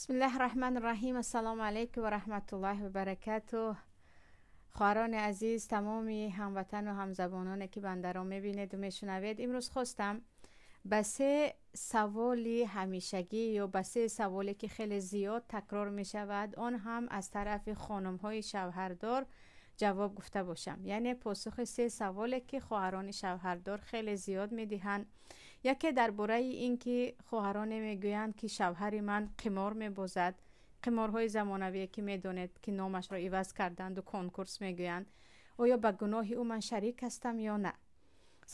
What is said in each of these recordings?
Бисмиллаҳи раҳмани раҳим. Ассалому алайкум ва раҳматуллоҳи ва баракатуҳ. Хоҳарони азиз, тамоми ҳамватану ҳамзабононе, ки бандаро мебинеду мешунавед, имрӯз хостам ба се саволи ҳамешагӣ ё ба се саволе, ки хеле зиёд такрор мешавад, он ҳам аз тарафи хонумҳои шавҳардор, ҷавоб гуфта бошам. Яъне посухи се саволе, ки хоҳарони шавҳардор хеле зиёд медиҳанд. Яке дар бораи ин ки хоҳароне мегӯянд, ки шавҳари ман қимор мебозад, қиморҳои замонавие, ки медонед, ки номашро иваз карданду конкурс мегӯянд. Оё ба гуноҳи ӯ ман шарик ҳастам ё на?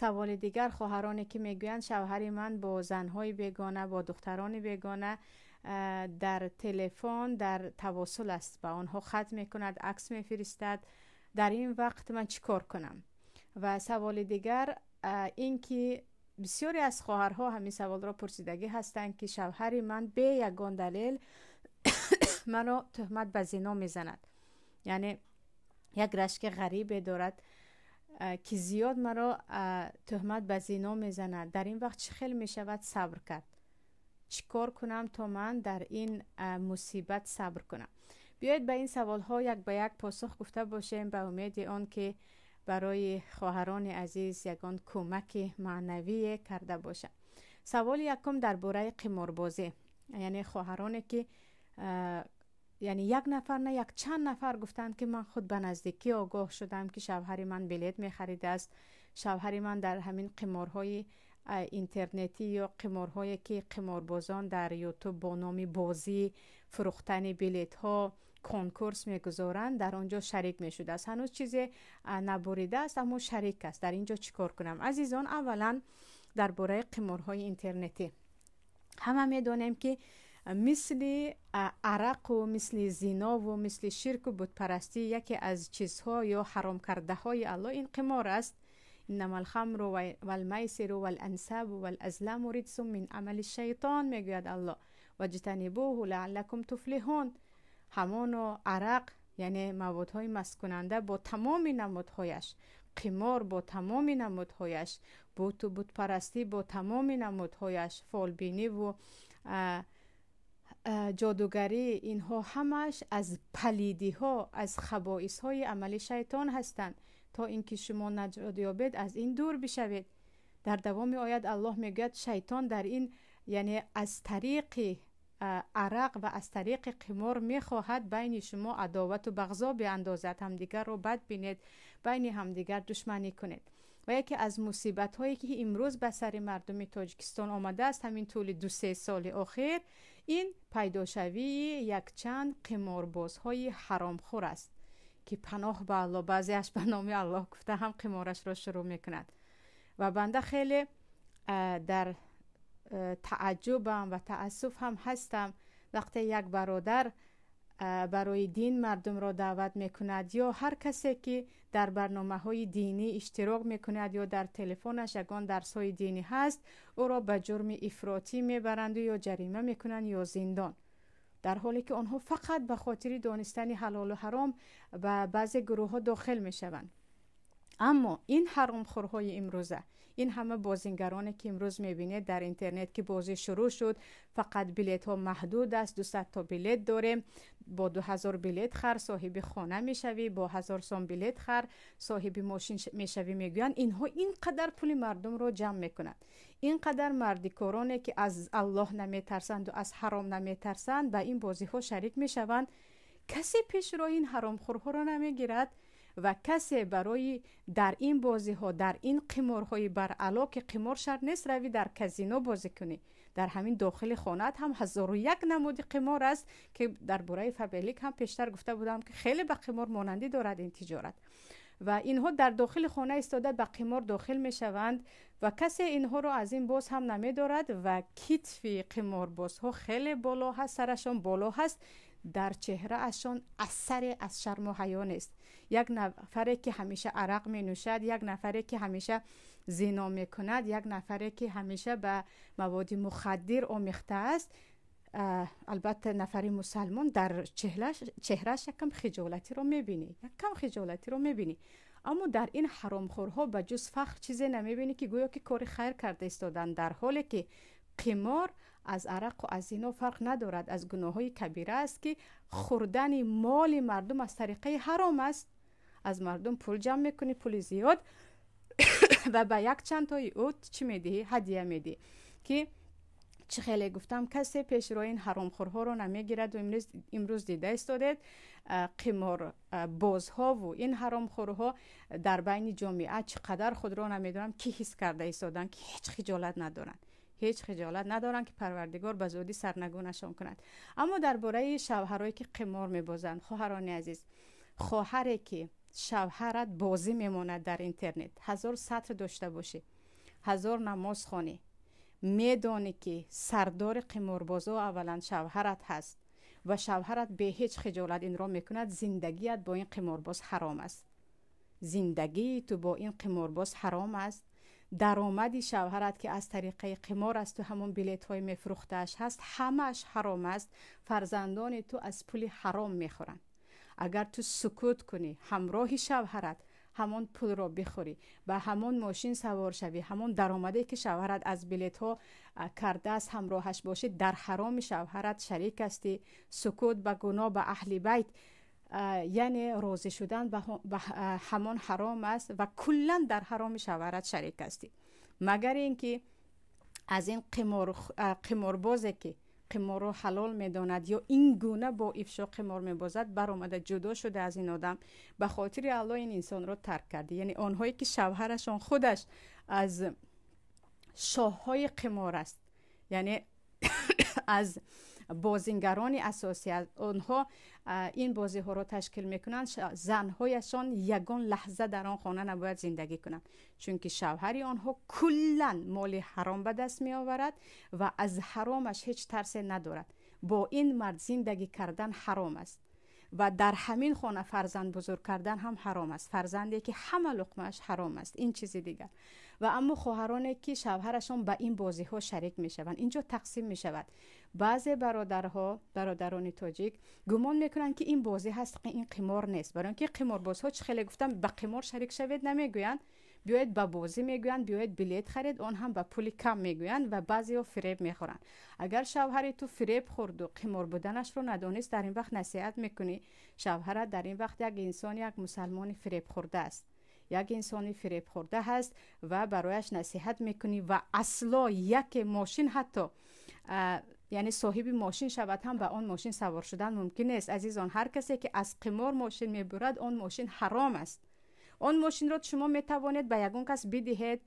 Саволи дигар, хоҳароне, ки мегӯянд, шавҳари ман бо занҳои бегона, бо духтарони бегона дар телефон дар тавосул аст, ба онҳо хат мекунад, акс мефиристад, дар ин вақт ман чӣ кор кунам? Ва саволи дигар ин ки бисёре аз хоҳарҳо ҳамин саволро пурсидагӣ ҳастанд, ки шавҳари ман бе ягон далел маро тӯҳмат ба зино мезанад, яъне як рашки ғарибе дорад, ки зиёд маро тӯҳмат ба зино мезанад. Дар ин вақт чӣ хел мешавад сабр кард? Чӣ кор кунам, то ман дар ин мусибат сабр кунам? Биёед, ба ин саволҳо як ба як посух гуфта бошем, ба умеди он ки барои хоҳарони азиз ягон кӯмаки маънавие карда бошам. Саволи якум дар бораи қиморбозӣ, яъне хоҳароне, ки, яъне як нафар на, як чанд нафар гуфтанд, ки ман худ ба наздикӣ огоҳ шудам, ки шавҳари ман билет мехаридааст, шавҳари ман дар ҳамин қиморҳои интернетӣ ё қиморҳое, ки қиморбозон дар Ютуб бо номи бозӣ, фурӯхтани билетҳо, конкурс мегузоранд, дар он ҷо шарик мешудааст. Ҳанӯз чизе набуридааст, аммо шарик аст. Дар ин ҷо чӣ кор кунам? Азизон, аввалан дар бораи қиморҳои интернетӣ. Ҳама медонем, ки мисли арақу мисли зинову мисли ширку бутпарастӣ яке аз чизҳо ё ҳаромкардаҳои Аллоҳ ин қимор аст. إنما الخمر والميسر والأنصاب والأزلام رجس من عمل الشيطان, мегӯяд Аллоҳ, فاجتنبوه لعلكم تفلحون. Ҳамоно арақ, яъне маводҳои масткунанда бо тамоми намудҳояш, қимор бо тамоми намудҳояш, буту бутпарастӣ бо тамоми намудҳояш, фолбиниву ҷодугарӣ, инҳо ҳамааш аз палидиҳо, аз хабоисҳои амали шайтон ҳастанд. То ин ки шумо наҷот ёбед, аз ин дур бишавед. Дар давоми оят Аллоҳ мегӯяд, шайтон дар ин, яъне аз тариқи арақ ва аз тариқи қимор мехоҳад байни шумо адовату бағзо биандозад, ҳамдигарро бад бинед, байни ҳамдигар душманӣ кунед. Ва яке аз мусибатҳое, ки имрӯз ба сари мардуми Тоҷикистон омадааст ҳамин тӯли 2-се соли охир, ин пайдошавии якчанд қиморбозҳои ҳаромхӯр аст, ки паноҳ ба Аллоҳ, баъзеаш ба номи Аллоҳ гуфта ҳам қиморашро шурӯъ мекунад. Ва банда хеле дар тааҷҷубам ва таассуф ҳам ҳастам, вақте як бародар барои дин мардумро даъват мекунад ё ҳар касе, ки дар барномаҳои динӣ иштирок мекунад ё дар телефонаш ягон дарсҳои динӣ ҳаст, ӯро ба ҷурми ифротӣ мебаранду ё ҷарима мекунанд, ё зиндон, дар ҳоле ки онҳо фақат ба хотири донистани ҳалолу ҳаром ба баъзе гурӯҳҳо дохил мешаванд. Аммо ин ҳаромхӯрҳои имрӯза, ин ҳама бозингароне, ки имрӯз мебинед дар интернет, ки бозӣ шурӯъ шуд, фақат билетҳо маҳдуд аст, 200 то билет дорем, бо 2000 билет хар, соҳиби хона мешавӣ, бо 1000 сом билет хар, соҳиби мошин мешавӣ, мегӯянд. Инҳо ин қадар пули мардумро ҷамъ мекунанд. Ин қадар мардикороне, ки аз Аллоҳ наметарсанду аз ҳаром наметарсанд, ба ин бозиҳо шарик мешаванд. Касе пешроҳи ин ҳаромхӯрҳоро намегирад ва касе барои дар ин бозиҳо, дар ин қиморҳои баръало, ки қимор шарт нест равӣ дар казино бозӣ кунӣ, дар ҳамин дохили хонаат ҳам ҳазору як намуди қимор аст, ки дар бораи Фаберлик ҳам пештар гуфта будам, ки хеле ба қимор монандӣ дорад ин тиҷорат. Ва инҳо дар дохили хона истода ба қимор дохил мешаванд ва касе инҳоро аз ин боз ҳам намедорад. Ва китфи қиморбозҳо хеле боло ҳаст, сарашон боло ҳаст, дар чеҳраашон асаре аз шарму ҳаё нест. Як нафаре, ки ҳамеша арақ менӯшад, як нафаре, ки ҳамеша зино мекунад, як нафаре, ки ҳамеша ба маводи мухаддир омехта аст, албатта, нафари мусалмон, дар чеҳрааш якам хиҷолатиро мебинӣ, якам хиҷолатиро мебинӣ. Аммо дар ин ҳаромхӯрҳо ба ҷуз фахр чизе намебинӣ, ки гӯё ки кори хайр карда истоданд, дар ҳоле ки қимор Аз арақ ва аз зино фарқ надорад, аз гуноҳҳои кабира аст, ки хӯрдани моли мардум аз тариқаи ҳаром аст. Аз мардум пул ҷамъ мекунӣ, пули зиёд, ва ба як чанд тои ӯ чӣ медиҳӣ? Ҳадия медиҳӣ, ки чӣ хеле гуфтам, касе пешрои ин ҳаромхӯрҳоро намегирад. Ва имрӯз дида истодед, қиморбозҳову ин ҳаромхӯрҳо дар байни ҷомеа чӣ қадар худро намедонам ки ҳис карда истоданд, ки ҳеҷ хиҷолат надоранд, ҳеҷ хиҷолат надоранд, ки Парвардигор ба зудӣ сарнагунашон кунад. Аммо дар бораи шавҳарое ки қимор мебозанд, хоҳарони азиз, хоҳаре ки шавҳарат бозӣ мемонад дар интернет, 1000 сатр дошта бошӣ, 1000 намоз хонӣ, медонӣ ки сардори қиморбозо аввалан шавҳарат ҳаст ва шавҳарат бе ҳеҷ хиҷолат инро мекунад, зиндагият бо ин қиморбоз ҳаром аст. Зиндагии ту бо ин қиморбоз ҳаром аст. Даромади шавҳарат, ки аз тариқаи қимор асту ҳамон билетҳои мефурӯхтааш ҳаст, ҳамааш ҳаром аст. Фарзандони ту аз пули ҳаром мехӯранд. Агар ту сукут кунӣ, ҳамроҳи шавҳарат ҳамон пулро бихӯрӣ, ба ҳамон мошин савор шавӣ, ҳамон даромаде ки шавҳарат аз билетҳо кардааст ҳамроҳаш бошӣ, дар ҳароми шавҳарат шарик ҳастӣ. Сукут ба гуноҳ ба аҳли байт, яъне розӣ шудан ба ҳамон ҳаром аст ва куллан дар ҳароми шавҳарат шарик ҳастӣ. Магар ин ки аз ин қиморбозе ки қиморро ҳалол медонад ё ин гуна бо ифшо қимор мебозад, баромада ҷудо шуда аз ин одам, ба хотири Аллоҳ ин инсонро тарк карди. Яъне онҳое ки шавҳарашон худаш аз шоҳҳои қимор аст, яъне аз бозингарони асосӣ, онҳо ин бозиҳоро ташкил мекунанд, занҳояшон ягон лаҳза дар он хона набояд зиндагӣ кунанд, чунки шавҳари онҳо куллан моли ҳаром ба даст меоварад ва аз ҳаромаш ҳеҷ тарсе надорад. Бо ин мард зиндагӣ кардан ҳаром аст ва дар ҳамин хона фарзанд бузург кардан ҳам ҳаром аст, фарзанде ки ҳама луқмааш ҳаром аст. Ин чизи дигар. Ва аммо хоҳароне ки шавҳарашон ба ин бозиҳо шарик мешаванд, инҷо тақсим мешавад. Баъзе бародарҳо, бародарони тоҷик гумон мекунанд, ки ин бозӣ ҳаст, ин қимор нест, барои он ки қиморбозҳо, чӣ хеле гуфтам, ба қимор шарик шавед намегӯянд, биёед ба бозӣ мегӯянд, биёед билет харед, он ҳам ба пули кам мегӯянд ва баъзеҳо фиреб мехӯранд. Агар шавҳари ту фиреб хӯрду қимор буданашро надонист, дар ин вақт насиҳат мекунӣ. Шавҳарат дар ин вақт як инсон, як мусалмони фиребхӯрда аст, як инсони фиребхӯрда ҳаст ва барояш насиҳат мекунӣ. Ва асло яке мошин ҳатто, яъне соҳиби мошин шавад ҳам, ба он мошин савор шудан мумкин нест. Азизон, ҳар касе ки аз қимор мошин мебурад, он мошин ҳаром аст. Он мошинро шумо метавонед ба ягон кас бидиҳед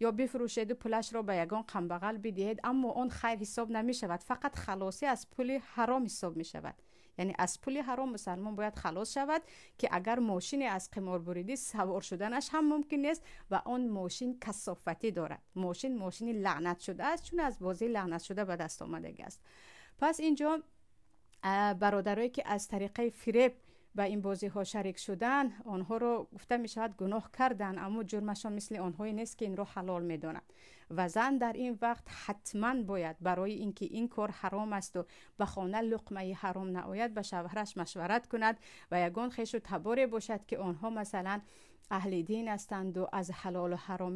ё бифурӯшеду пулашро ба ягон камбағал бидиҳед, аммо он хайр ҳисоб намешавад, фақат халосӣ аз пули ҳаром ҳисоб мешавад. Яъне аз пули ҳаром мусалмон бояд халос шавад, ки агар мошине аз қимор буридӣ, савор шуданаш ҳам мумкин нест ва он мошин касофатӣ дорад. Мошин мошини лаънат шуда аст, чун аз бозии лаънатшуда ба даст омадагӣ аст. Пас инҷо бародарое ки аз тариқаи фиреб ба ин бозиҳо шарик шуданд, онҳоро гуфта мешавад гуноҳ карданд, аммо ҷурмашон мисли онҳое нест ки инро ҳалол медонанд. Ва зан дар ин вақт ҳатман бояд барои ин ки ин кор ҳаром асту ба хона луқмаи ҳаром наояд, ба шавҳараш машварат кунад ва ягон хешу таборе бошад, ки онҳо масалан аҳли дин ҳастанду аз ҳалолу ҳаром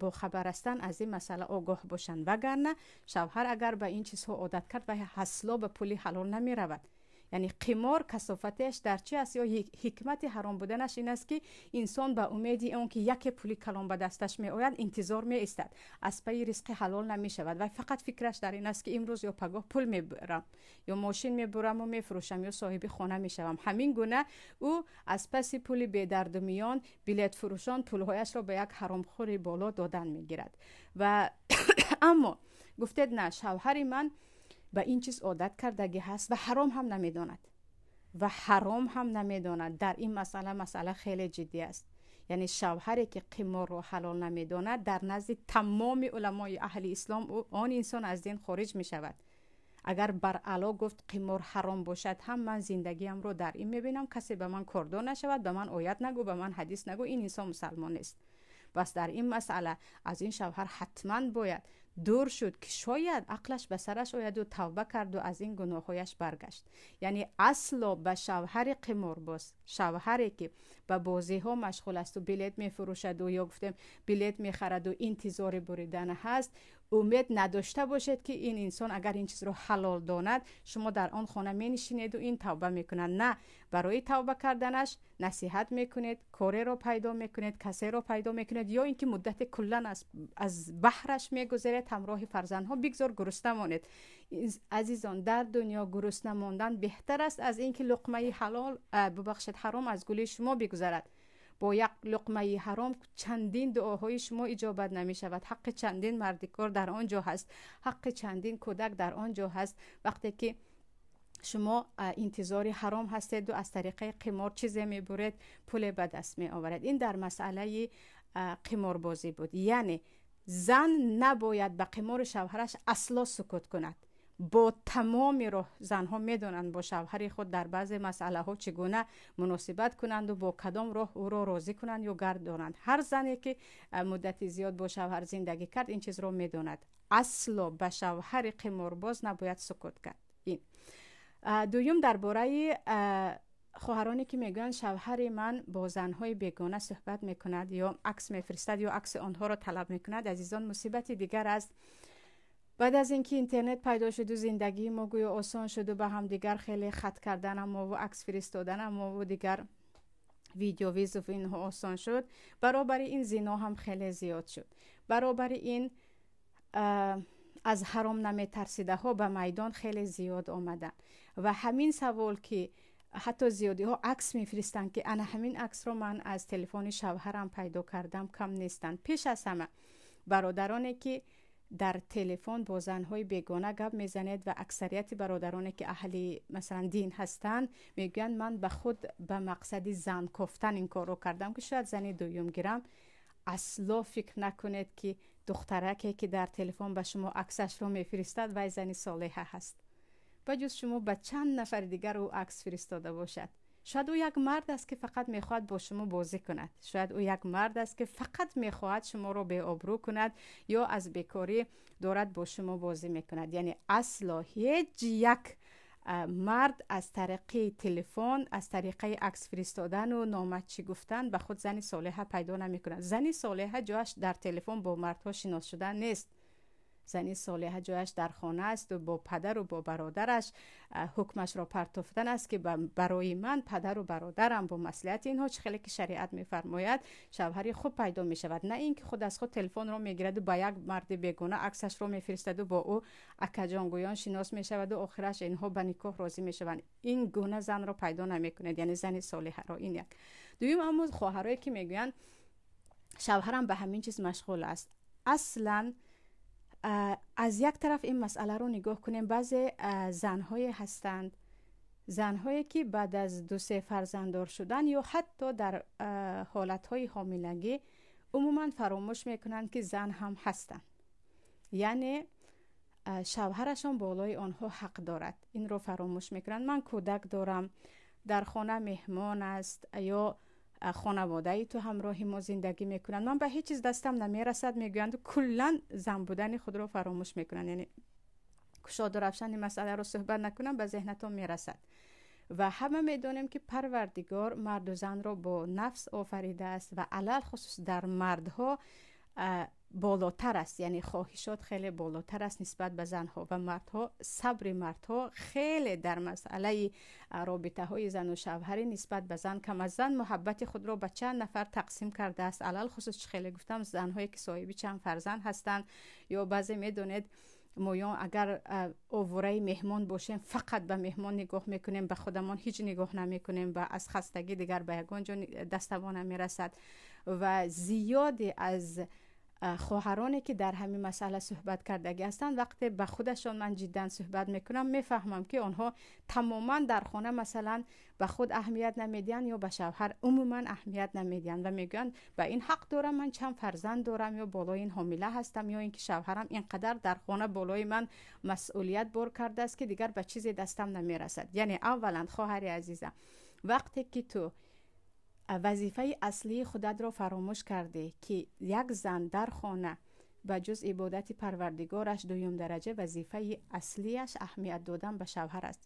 бохабар ҳастанд, аз ин масъала огоҳ бошанд. Вагарна шавҳар агар ба ин чизҳо одат кард, ва асло ба пули ҳалол намеравад. Яъне қимор касофатиаш дар чи аст ё ҳикмати ҳаром буданаш ин аст, ки инсон ба умеди он ки яке пули калон ба дасташ меояд, интизор меистад, аз пайи ризқи ҳалол намешавад ва фақат фикраш дар ин аст, ки имрӯз ё пагоҳ пул мебарам ё мошин мебураму мефурӯшам ё соҳиби хона мешавам. Ҳамин гуна ӯ аз паси пули бедарду миён билетфурӯшон пулҳояшро ба як ҳаромхӯри боло додан мегирад. Ва аммо гуфтед, на, шавҳари ман ба ин чиз одат кардагӣ ҳаст ва ҳаром ҳам намедонад, ва ҳаром ҳам намедонад. Дар ин масъала, масъала хеле ҷиддӣ аст. Яъне шавҳаре ки қиморро ҳалол намедонад, дар назди тамоми уламои аҳли ислом он инсон аз дин хориҷ мешавад. Агар баръало гуфт, қимор ҳаром бошад ҳам, ман зиндагиамро дар ин мебинам, касе ба ман кордор нашавад, ба ман оят нагӯ, ба ман ҳадис нагӯ, ин инсон мусалмон нест. Пас дар ин масъала аз ин шавҳар ҳатман бояд дур шуд, ки шояд ақлаш ба сараш ояду тавба карду аз ин гуноҳҳояш баргашт. Яъне асло ба шавҳари қиморбоз, шавҳаре ки ба бозиҳо машғул асту билет мефурӯшаду ё гуфтем билет мехараду интизори буридан ҳаст, умед надошта бошед, ки ин инсон агар ин чизро ҳалол донад, шумо дар он хона менишинеду ин тавба мекунад. На, барои тавба карданаш насиҳат мекунед, кореро пайдо мекунед, касеро пайдо мекунед, ё ин ки муддате куллан аз баҳраш мегузаред ҳамроҳи фарзандҳо, бигзор гурусна монед. Азизон, дар дунё гурусна мондан беҳтар аст аз ин ки луқмаи ҳалол, бубахшед, ҳаром аз гулии шумо бигузарад. Бо як луқмаи ҳаром чандин дуоҳои шумо иҷобат намешавад. Ҳаққи чандин мардикор дар он ҷо ҳаст, ҳаққи чандин кӯдак дар он ҷо ҳаст. Вақте ки шумо интизори ҳаром ҳастеду аз тариқаи қимор чизе мебуред, пуле ба даст меоваред. Ин дар масъалаи қиморбозӣ буд. Яъне зан набояд ба қимори шавҳараш асло сукут кунад. Бо тамоми роҳ занҳо медонанд бо шавҳари худ дар баъзе масъалаҳо чӣ гуна муносибат кунанду бо кадом роҳ ӯро розӣ кунанд ё гардонанд. Ҳар зане ки муддати зиёд бо шавҳар зиндагӣ кард, ин чизро медонад. Асло ба шавҳари қиморбоз набояд сукут кард. Ин дуюм, дар бораи хоҳароне ки мегӯянд, шавҳари ман бо занҳои бегона суҳбат мекунад ё акс мефиристад ё акси онҳоро талаб мекунад. Азизон, мусибати дигар аст. Баъд аз ин ки интернет пайдо шуду зиндагии мо гӯё осон шуду ба ҳамдигар хеле хат карданамову акс фиристоданамову дигар видеовызов, инҳо осон шуд, баробари ин зино ҳам хеле зиёд шуд. Баробари ин аз ҳаром наметарсидаҳо ба майдон хеле зиёд омаданд. Ва ҳамин савол ки ҳатто зиёдиҳо акс мефиристанд, ки ана ҳамин аксро ман аз телефони шавҳарам пайдо кардам, кам нестанд. Пеш аз ҳама, бародароне ки дар телефон бо занҳои бегона гап мезанед, ва аксарияти бародароне ки аҳли, масалан, дин ҳастанд, мегӯянд, ман ба худ ба мақсади зан кофтан ин корро кардам, ки шояд зани дуюм гирам. Асло фикр накунед, ки духтараке ки дар телефон ба шумо аксашро мефиристад, вай зани солеҳа ҳаст. Ба ҷуз шумо ба чанд нафари дигар ӯ акс фиристода бошад. Шояд ӯ як мард аст, ки фақат мехоҳад бо шумо бозӣ кунад. Шояд ӯ як мард аст, ки фақат мехоҳад шуморо беобрӯ кунад ё аз бекорӣ дорад бо шумо бозӣ мекунад. Яъне асло ҳеҷ як мард аз тариқи телефон, аз тариқаи акс фиристодану номачӣ гуфтан ба худ зани солеҳа пайдо намекунад. Зани солеҳа ҷояш дар телефон бо мардҳо шинос шудан нест. Зани солеҳа ҷояш дар хона асту бо падару бо бародараш ҳукмашро партофтан аст, ки барои ман падару бародарам бо маслиҳати инҳо, чӣ хеле ки шариат мефармояд, шавҳари хуб пайдо мешавад. На ин ки худ аз худ телефонро мегираду ба як марди бегона аксашро мефиристаду бо ӯ акаҷонгӯён шинос мешаваду охираш инҳо ба никоҳ розӣ мешаванд. Ин гуна занро пайдо намекунед, яъне зани солеҳаро. Ин як. Дуюм, аммо хоҳарое ки мегӯянд, шавҳарам ба ҳамин чиз машғул аст. Аслан аз як тараф ин масъаларо нигоҳ кунем, баъзе занҳое ҳастанд, занҳое ки баъд аз ду-се фарзанддор шудан ё ҳатто дар ҳолатҳои ҳомилагӣ умуман фаромӯш мекунанд, ки зан ҳам ҳастанд, яъне шавҳарашон болои онҳо ҳақ дорад, инро фаромӯш мекунанд. Ман кӯдак дорам, дар хона меҳмон аст ё хонаводаи ту ҳамроҳи мо зиндагӣ мекунанд, ман ба ҳеҷ чиз дастам намерасад, мегӯянду куллан зан будани худро фаромӯш мекунанд. Яъне кушоду равшани масъаларо суҳбат накунам, ба зеҳнатон мерасад. Ва ҳама медонем, ки Парвардигор марду занро бо нафс офаридааст ва алалхусус дар мардҳо болотар аст, яъне хоҳишот хеле болотар аст нисбат ба занҳо. Ва мардҳо, сабри мардҳо хеле дар масъалаи робитаҳои зану шавҳарӣ нисбат ба зан кам аст. Зан муҳаббати худро ба чанд нафар тақсим кардааст, алалхусус, чӣ хеле гуфтам, занҳое ки соҳиби чанд фарзанд ҳастанд. Ё баъзе, медонед, моён агар овораи меҳмон бошем, фақат ба меҳмон нигоҳ мекунем, ба худамон ҳеҷ нигоҳ намекунем ва аз хастагӣ дигар ба ягон ҷо дастамон намерасад. Ва зиёде аз хоҳароне ки дар ҳамин масъала суҳбат кардагӣ ҳастанд, вақте ба худашон ман ҷиддан суҳбат мекунам, мефаҳмам, ки онҳо тамоман дар хона, масалан, ба худ аҳамият намедиҳанд ё ба шавҳар умуман аҳамият намедиҳанд ва мегӯянд, ба ин ҳақ дорам, ман чанд фарзанд дорам ё болои ин ҳомила ҳастам, ё ин ки шавҳарам ин қадар дар хона болои ман масъулият бор кардааст, ки дигар ба чизе дастам намерасад. Яъне аввалан, хоҳари азизам, вақте ки ту вазифаи аслии худатро фаромӯш кардӣ, ки як зан дар хона ба ҷуз ибодати Парвардигораш дуюм дараҷа вазифаи аслияш аҳамият додан ба шавҳар аст.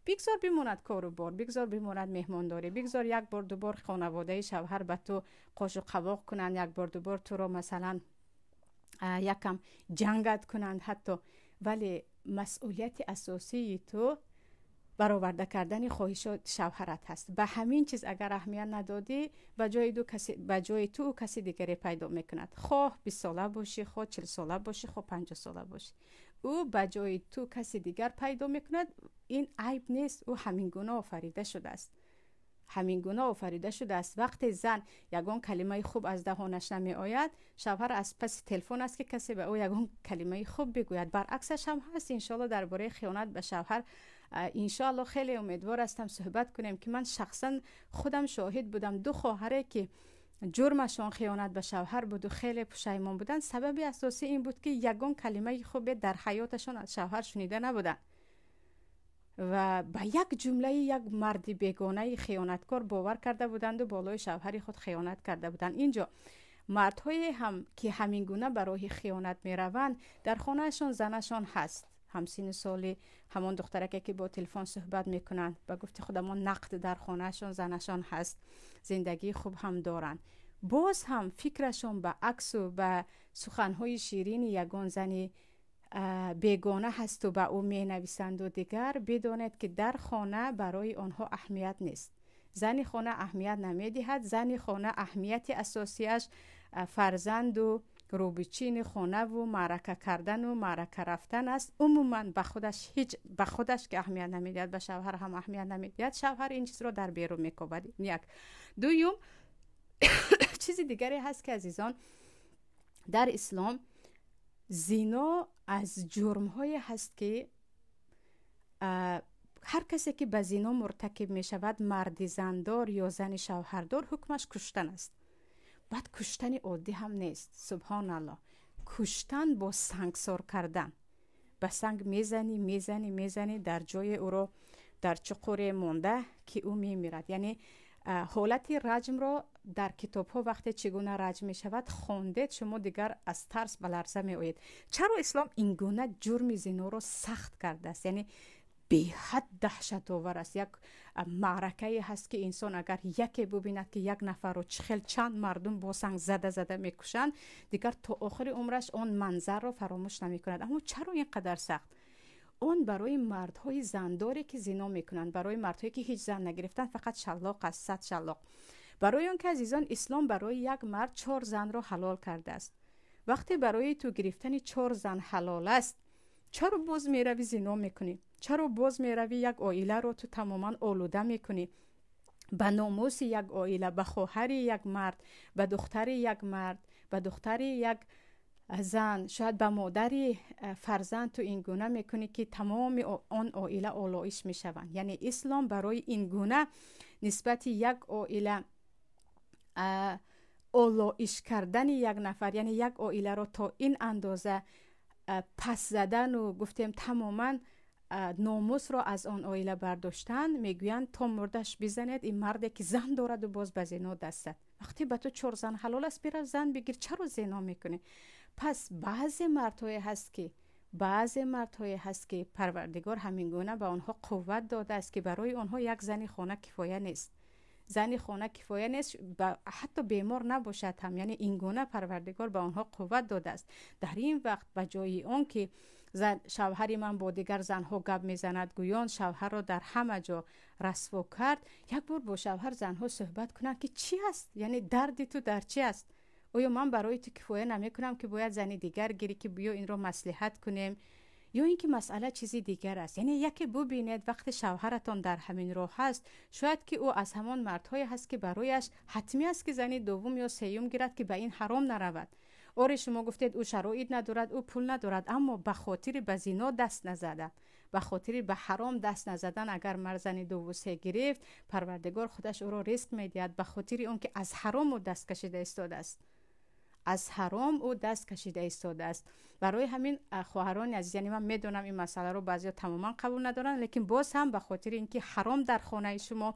Бигзор бимонад кору бор, бигзор бимонад меҳмондорӣ, бигзор як бор ду бор хонаводаи шавҳар ба ту қошу қавоқ кунанд, як бор ду бор туро масалан якам ҷангат кунанд ҳатто, вале масъулияти асосии ту бароварда кардани хоҳишоти шавҳарат ҳаст. Ба ҳамин чиз агар аҳамият надодӣ, ба ҷои ту каси дигаре пайдо мекунад. Хоҳ 20сола бошӣ, хоҳ 40сола бошӣ, хоҳ 50сола бошӣ, ӯ ба ҷои ту каси дигар пайдо мекунад. Ин айб нест, ӯ ҳамин гуна офарида шудааст, ҳамин гуна офарида шудааст. Вақте зан ягон калимаи хуб аз даҳонаш намеояд, шавҳар аз паси телефон аст, ки касе ба ӯ ягон калимаи хуб бигӯяд. Баръаксаш ҳам ҳаст. Иншоалло дар бораи хиёнат ба шавҳар иншоалло хеле умедвор ҳастам суҳбат кунем, ки ман шахсан худам шоҳид будам. Ду хоҳаре ки ҷурмашон хиёнат ба шавҳар буду хеле пушаймон буданд, сабаби асосӣ ин буд, ки ягон калимаи хубе дар ҳаёташон аз шавҳар шунида набуданд ва ба як ҷумлаи як марди бегонаи хиёнаткор бовар карда буданду болои шавҳари худ хиёнат карда буданд. Инҷо мардҳое ҳам ки ҳамин гуна ба роҳи хиёнат мераванд, дар хонаашон занашон ҳаст, ҳамсину соли ҳамон духтараке ки бо телефон суҳбат мекунанд, ба гуфти худамон нақд, дар хонаашон занашон ҳаст, зиндагии хуб ҳам доранд, боз ҳам фикрашон ба аксу ба суханҳои ширини ягон зани бегона ҳасту ба ӯ менависанду дигар. Бидонед, ки дар хона барои онҳо аҳамият нест, зани хона аҳамият намедиҳад. Зани хона аҳамияти асосиаш фарзанду рӯбичини хонаву маърака кардану маърака рафтан аст. Умуман ба худаш ҳеҷ, ба худаш ки аҳамият намедиҳад, ба шавҳар ҳам аҳамият намедиҳад. Шавҳар ин чизро дар берун мекобад. Як дуюм чизи дигаре ҳаст, ки азизон, дар ислом зино аз ҷурмҳое ҳаст, ки ҳар касе ки ба зино муртакиб мешавад, марди зандор ё зани шавҳардор, ҳукмаш куштан аст. Баъд куштани оддӣ ҳам нест, субҳоналлоҳ, куштан бо сангсор кардан. Ба санг мезанӣ, мезанӣ, мезанӣ, дар ҷои ӯро дар чуқуре монда, ки ӯ мемирад. Яъне ҳолати раҷмро дар китобҳо вақте чӣ гуна раҷм мешавад хондед, шумо дигар аз тарс ба ларза меоед. Чаро ислом ин гуна ҷурми зиноро сахт кардааст? Яъне беҳад даҳшатовар аст. Як маъракае ҳаст, ки инсон агар яке бубинад, ки як нафарро чӣ хел чанд мардум бо санг зада зада мекушанд, дигар то охири умраш он манзарро фаромӯш намекунад. Аммо чаро ин қадар сахт? Он барои мардҳои зандоре ки зино мекунанд. Барои мардҳое ки ҳеҷ зан нагирифтанд, фақат шаллоқ аст, 100 шаллоқ. Барои он ки, азизон, ислом барои як мард чор занро ҳалол кардааст. Вақте барои ту гирифтани чор зан ҳалол аст, чаро боз меравӣ зино мекунӣ? Чаро боз меравӣ як оиларо ту тамоман олуда мекунӣ? Ба номуси як оила, ба хоҳари як мард, ба духтари як мард, ба духтари як зан, шояд ба модари фарзанд ту ин гуна мекунӣ, ки тамоми он оила олоиш мешаванд. Яъне ислом барои ин гуна нисбати як оила олоиш кардани як нафар, яъне як оиларо то ин андоза пас задану гуфтем тамоман номусро аз он оила бардоштан, мегӯянд, то мурдаш бизанед ин марде ки зан дораду боз ба зино даст зад. Вақте ба ту чор зан ҳалол аст, бирав зан бигир, чаро зино мекунӣ? Пас баъзе мардҳое ҳаст, ки Парвардигор ҳамин гуна ба онҳо қувват додааст, ки барои онҳо як зани хона кифоя нест. Зани хона кифоя нест, ҳатто бемор набошад ҳам. Яъне ин гуна Парвардигор ба онҳо қувват додааст. Дар ин вақт ба ҷои он ки шавҳари ман бо дигар занҳо гап мезанад гӯён шавҳарро дар ҳама ҷо расво кард, як бор бо шавҳар занҳо суҳбат кунанд, ки чӣ аст, яъне дарди ту дар чӣ аст? Оё ман барои ту кифоя намекунам, ки бояд зани дигар гирӣ, ки биё инро маслиҳат кунем, ё ин ки масъала чизи дигар аст? Яъне яке бубинед, вақте шавҳаратон дар ҳамин роҳ ҳаст, шояд ки ӯ аз ҳамон мардҳое ҳаст, ки барояш ҳатмӣ аст, ки зани дуввум ё сеюм гирад, ки ба ин ҳаром наравад. Оре, шумо гуфтед, ӯ шароит надорад, ӯ пул надорад, аммо ба хотири ба зино даст назадан, ба хотири ба ҳаром даст назадан, агар мард зани дуву се гирифт, Парвардигор худаш ӯро ризқ медиҳад, ба хотири он ки аз ҳарому даст кашида истодааст. Аз ҳаром ӯ даст кашида истодааст. Барои ҳамин, хоҳарони азиз, яъне ман медонам, ин масъаларо баъзеҳо тамоман қабул надоранд, лекин боз ҳам ба хотири ин ки ҳаром дар хонаи шумо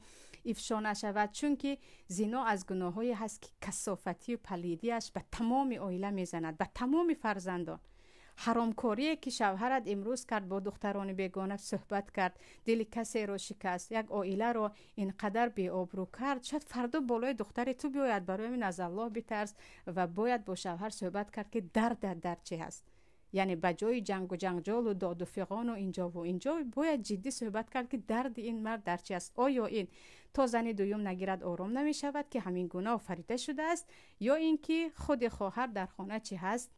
ифшо нашавад, чунки зино аз гуноҳҳое ҳаст, ки касофатию палидиаш ба тамоми оила мезанад, ба тамоми фарзандон. Ҳаромкорие ки шавҳарат имрӯз кард, бо духтарони бегона суҳбат кард, дили касеро шикаст, як оиларо ин қадар беобрӯ кард, шояд фардо болои духтари ту биёяд. Барои ҳамин аз Аллоҳ битарс ва бояд бо шавҳар суҳбат кард, ки дардат дар чӣ ҳаст. Яъне ба ҷои ҷангу ҷанҷолу доду фиғону инҷову инҷо бояд ҷиддӣ суҳбат кард, ки дарди ин мард дар чи аст. Оё ин то зани дуюм нагирад ором намешавад, ки ҳамин гуна офарида шудааст, ё ин ки худи хоҳар дар хона чӣ ҳаст,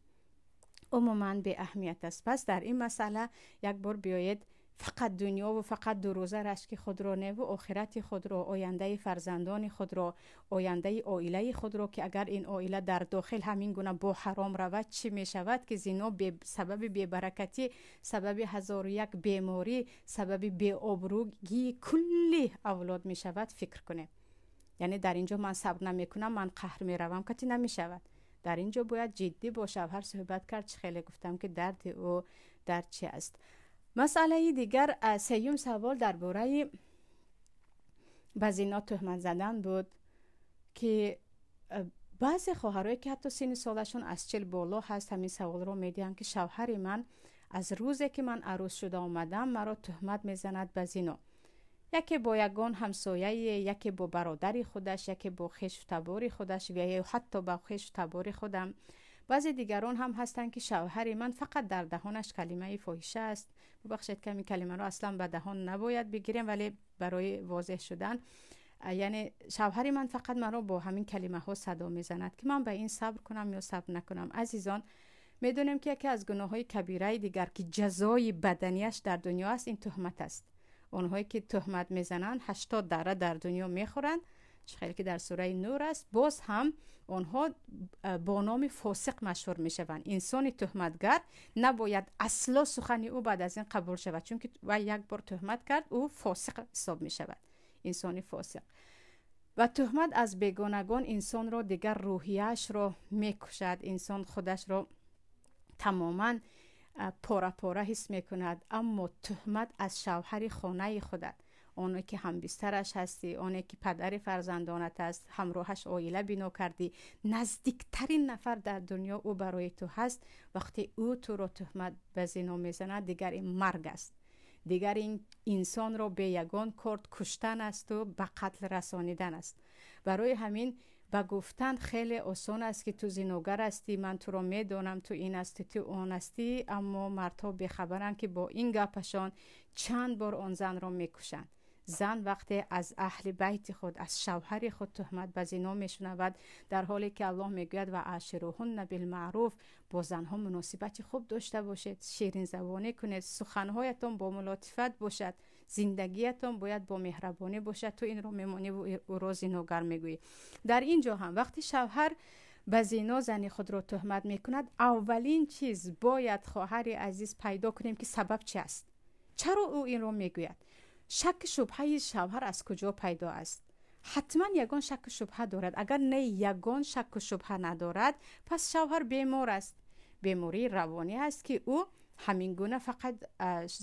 умуман беаҳамият аст. Пас дар ин масъала як бор биёед, фақат дунёву фақат дурӯза рашки худро неву охирати худро, ояндаи фарзандони худро, ояндаи оилаи худро, ки агар ин оила дар дохил ҳамин гуна бо ҳаром равад, чӣ мешавад, ки зино сабаби бебаракатӣ, сабаби ҳазору як беморӣ, сабаби беобрӯгии кулли авлод мешавад, фикр кунем. Яъне дар ин ҷо ман сабр намекунам, ман қаҳр меравам кати намешавад. Дар ин ҷо бояд ҷиддӣ бо шавҳар суҳбат кард, чӣ хеле гуфтам, ки дарди ӯ дар чи аст. Масъалаи дигар, сеюм савол дар бораи ба зино тӯҳмат задан буд, ки баъзе хоҳарое, ки ҳатто синни солашон аз 40 боло ҳаст, ҳамин саволро медиҳанд, ки шавҳари ман аз рӯзе ки ман арӯс шуда омадам, маро тӯҳмат мезанад ба зино, яке бо ягон ҳамсояе, яке бо бародари худаш, яке бо хешу табори худаш ва ё ҳатто ба хешу табори худам. Баъзе дигарон ҳам ҳастанд, ки шавҳари ман фақат дар даҳонаш калимаи фоҳиша аст. Бубахшед, ки ҳамин калимаро аслан ба даҳон набояд бигирем, вале барои возеҳ шудан, яъне шавҳари ман фақат маро бо ҳамин калимаҳо садо мезанад, ки ман ба ин сабр кунам ё сабр накунам. Азизон, медонем, ки яке аз гуноҳҳои кабираи дигар, ки ҷазои баданияш дар дунё аст, ин тӯҳмат аст. Онҳое ки тӯҳмат мезананд, 80 дара дар дунё мехӯранд, чӣ хеле ки дар сураи Нур аст. Боз ҳам онҳо бо номи фосиқ машҳур мешаванд. Инсони тӯҳматгар набояд асло сухани ӯ баъд аз ин қабул шавад, чунки вай як бор тӯҳмат кард, ӯ фосиқ ҳисоб мешавад, инсони фосиқ. Ва тӯҳмат аз бегонагон инсонро дигар рӯҳияашро мекушад, инсон худашро тамоман пора пора ҳис мекунад. Аммо тӯҳмат аз шавҳари хонаи худат, оне ки ҳамбистараш ҳастӣ, оне ки падари фарзандонат аст, ҳамроҳаш оила бино кардӣ, наздиктарин нафар дар дунё ӯ барои ту ҳаст, вақте ӯ туро тӯҳмат ба зино мезанад, дигар ин марг аст, дигар ин инсонро бе ягон корд куштан асту ба қатл расонидан аст. Барои ҳамин ба гуфтан хеле осон аст, ки ту зиногар ҳастӣ, ман туро медонам, ту ин ҳастӣ, ту он ҳастӣ, аммо мардҳо бехабаранд, ки бо ин гапашон чанд бор он занро мекушанд. Зан вақте аз аҳли байти худ, аз шавҳари худ тӯҳмат ба зино мешунавад, дар ҳоле ки Аллоҳ мегӯяд: «Ва ашируҳунна билмаъруф», бо занҳо муносибати хуб дошта бошед, ширинзабонӣ кунед, суханҳоятон бо мулотифат бошад, зиндагиятон бояд бо меҳрабонӣ бошад, ту инро мемониву ӯро зиногар мегӯӣ. Дар ин ҷо ҳам вақти шавҳар ба зино зани худро тӯҳмат мекунад, аввалин чиз бояд, хоҳари азиз, пайдо кунем, ки сабаб чи аст, чаро ӯ инро мегӯяд, шакку шубҳаи шавҳар аз куҷо пайдо аст. Ҳатман ягон шакку шубҳа дорад. Агар не, ягон шакку шубҳа надорад, пас шавҳар бемор аст, бемории равонӣ аст, ки ӯ ҳамин гуна фақат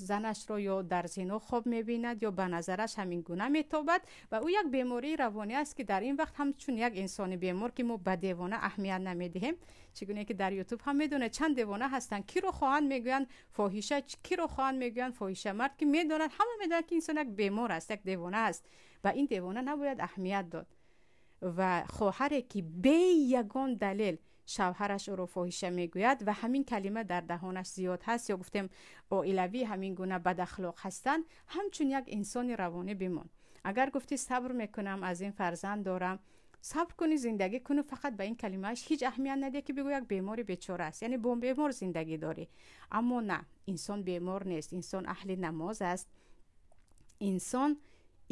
занашро ё дар зино хоб мебинад, ё ба назараш ҳамин гуна метобад, ва ӯ як бемории равонӣ аст, ки дар ин вақт ҳамчун як инсони бемор, ки мо ба девона аҳамият намедиҳем, чӣ гуне ки дар Ютуб ҳам медонед, чанд девона ҳастанд, киро хоҳанд мегӯянд фоҳиша, киро хоҳанд мегӯянд фоҳиша мард, ки медонад, ҳама медонад, ки инсон як бемор аст, як девона аст. Ба ин девона набояд аҳамият дод. Ва хоҳаре ки бе ягон далел шавҳараш ӯро фоҳиша мегӯяд ва ҳамин калима дар даҳонаш зиёд ҳаст, ё гуфтем, оилавӣ ҳамин гуна бадахлоқ ҳастанд, ҳамчун як инсони равонӣ бимон. Агар гуфтӣ сабр мекунам, аз ин фарзанд дорам, сабр кунӣ, зиндагӣ кунӣ, фақат ба ин калимааш ҳеҷ аҳамият надиҳ, ки бигӯ як бемори бечора аст, яъне бо бемор зиндагӣ дорӣ. Аммо на, инсон бемор нест, инсон аҳли намоз аст, инсон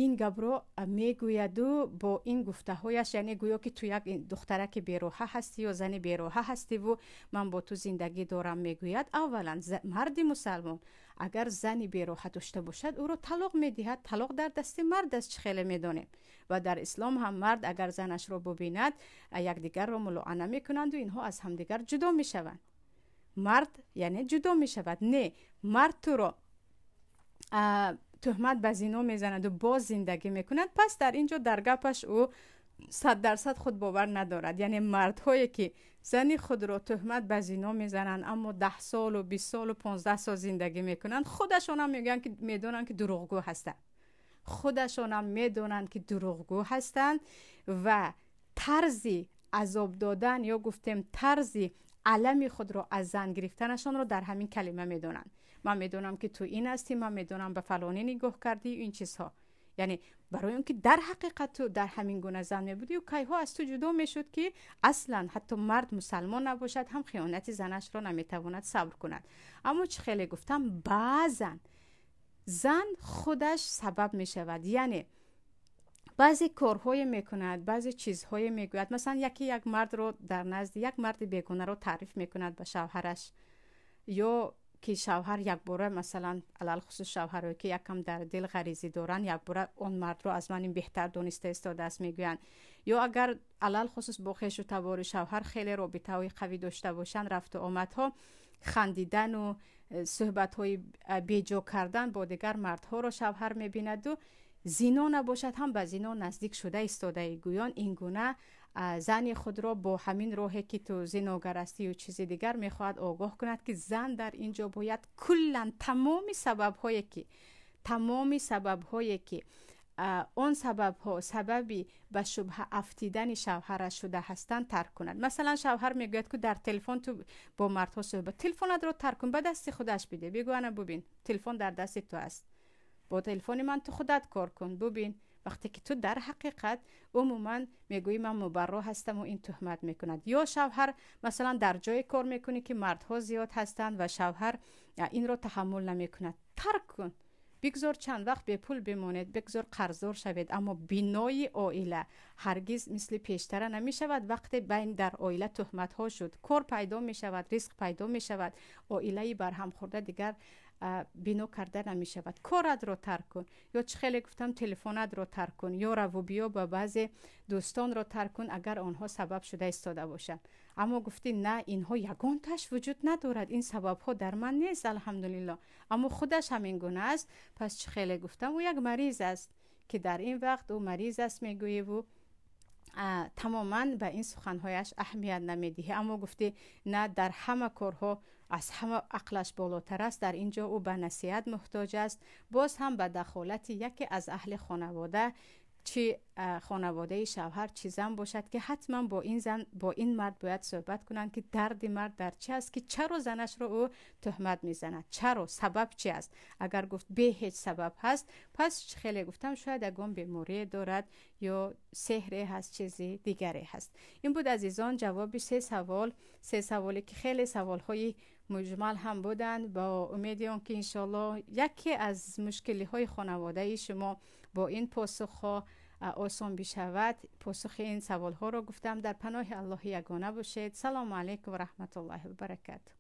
Ин гапро мегӯяду бо ин гуфтаҳояш, яъне гӯё ки ту як духтараки бероҳа ҳастӣ ё зани бероҳа ҳастиву ман бо ту зиндагӣ дорам, мегӯяд. Аввалан, марди мусалмон агар зани бероҳа дошта бошад, ӯро талоқ медиҳад. Талоқ дар дасти мард аст, чӣ хеле медонем. Ва дар ислом ҳам мард агар занашро бубинад, якдигарро мулоана мекунанду инҳо аз ҳамдигар ҷудо мешаванд. Мард яъне ҷудо мешавад. Не, мард туро тӯҳмат ба зино мезанаду боз зиндагӣ мекунад, пас дар ин ҷо дар гапаш ӯ 100% худбовар надорад. Яъне мардҳое ки зани худро тӯҳмат ба зино мезананд, аммо 10 солу 20 солу 15 сол зиндагӣ мекунанд, худашонам мегӯянд ки медонанд ки дурӯғгӯ ҳастанд. Худашонам медонанд ки дурӯғгӯ ҳастанд ва тарзи азоб додан ё гуфтем тарзи алами худро аз зан гирифтанашонро дар ҳамин калима медонанд. Ман медонам, ки ту ин ҳастӣ, ман медонам, ба фалонӣ нигоҳ кардӣ, ин чизҳо. Яъне барои он ки дар ҳақиқат ту дар ҳамин гуна зан мебудӣ, ю кайҳо аз ту ҷудо мешуд, ки аслан ҳатто мард мусалмон набошад ҳам, хиёнати занашро наметавонад сабр кунад. Аммо чӣ хеле гуфтам, баъзан зан худаш сабаб мешавад, яъне баъзе корҳое мекунад, баъзе чизҳое мегӯяд. Масалан, яке як мардро дар назди як марди бегонаро таъриф мекунад ба шавҳараш, ё ки шавҳар якбора, масалан, алалхусус шавҳарое ки якам дар дил ғаризӣ доранд, якбора он мардро аз ман ин беҳтар дониста истодааст, мегӯянд. Ё агар алалхусус бо хешу табори шавҳар хеле робитаҳои қавӣ дошта бошанд, рафту омадҳо, хандидану суҳбатҳои беҷо кардан бо дигар мардҳоро шавҳар мебинаду зино набошад ҳам, ба зино наздик шуда истодаи гӯён, ин гуна зани худро бо ҳамин роҳе ки ту зиногар ҳастию чизи дигар мехоҳад огоҳ кунад, ки зан дар ин ҷо бояд куллан тамоми сабабҳое ки он сабабҳо сабаби ба шубҳа афтидани шавҳараш шуда ҳастанд, тарк кунад. Масалан, шавҳар мегӯяд, ки дар телефон ту бо мардҳо суҳбат, телефонатро тарк кун, ба дасти худаш биде. Бигӯ: ана бубин, телефон дар дасти ту аст, бо телефони ман ту худат кор кун, бубин. Вақте ки ту дар ҳақиқат умуман мегӯӣ, ман мубарро ҳастаму ин туҳмат мекунад. Ё шавҳар, масалан, дар ҷое кор мекунӣ, ки мардҳо зиёд ҳастанд ва шавҳар инро таҳаммул намекунад, тарк кун. Бигзор чанд вақт бепул бимонед, бигзор қарздор шавед, аммо бинои оила ҳаргиз мисли пештара намешавад. Вақте байн дар оила туҳматҳо шуд, кор пайдо мешавад, ризқ пайдо мешавад, оилаи барҳамхӯрда дигар бино карда намешавад. Коратро тарк кун ё, чӣ хеле гуфтам, телефонатро тарк кун ё раву биё ба баъзе дӯстонро тарк кун, агар онҳо сабаб шуда истода бошанд. Аммо гуфтӣ: на, инҳо ягонташ вуҷуд надорад, ин сабабҳо дар ман нест, алҳамдулилло, аммо худаш ҳамин гуна аст. Пас, чӣ хеле гуфтам, ӯ як мариз аст, ки дар ин вақт ӯ мариз аст, мегӯеву тамоман ба ин суханҳояш аҳамият намедиҳӣ. Аммо гуфтӣ: на, дар ҳама корҳо аз ҳама ақлаш болотар аст. Дар ин ҷо ӯ ба насиҳат муҳтоҷ аст, боз ҳам ба дахолати яке аз аҳли хонавода, чӣ хонаводаи шавҳар, чӣ зан бошад, ки ҳатман бо ин зан, бо ин мард бояд суҳбат кунанд, ки дарди мард дар чи аст, ки чаро занашро ӯ туҳмат мезанад, чаро, сабаб чи аст. Агар гуфт, бе ҳеҷ сабаб ҳаст, пас, хеле гуфтам, шояд ягон беморие дорад ё сеҳре ҳаст, чизи дигаре ҳаст. Ин буд, азизон, ҷавоби се савол, се саволе ки хеле саволҳои муҷмал ҳам буданд. Бо умеди он ки иншоалло яке аз мушкилиҳои хонаводаи шумо бо ин посухҳо осон бишавад, посухи ин саволҳоро гуфтам. Дар паноҳи Аллоҳи ягона бошед. Салому алайкум ва раҳматуллоҳи ва баракату.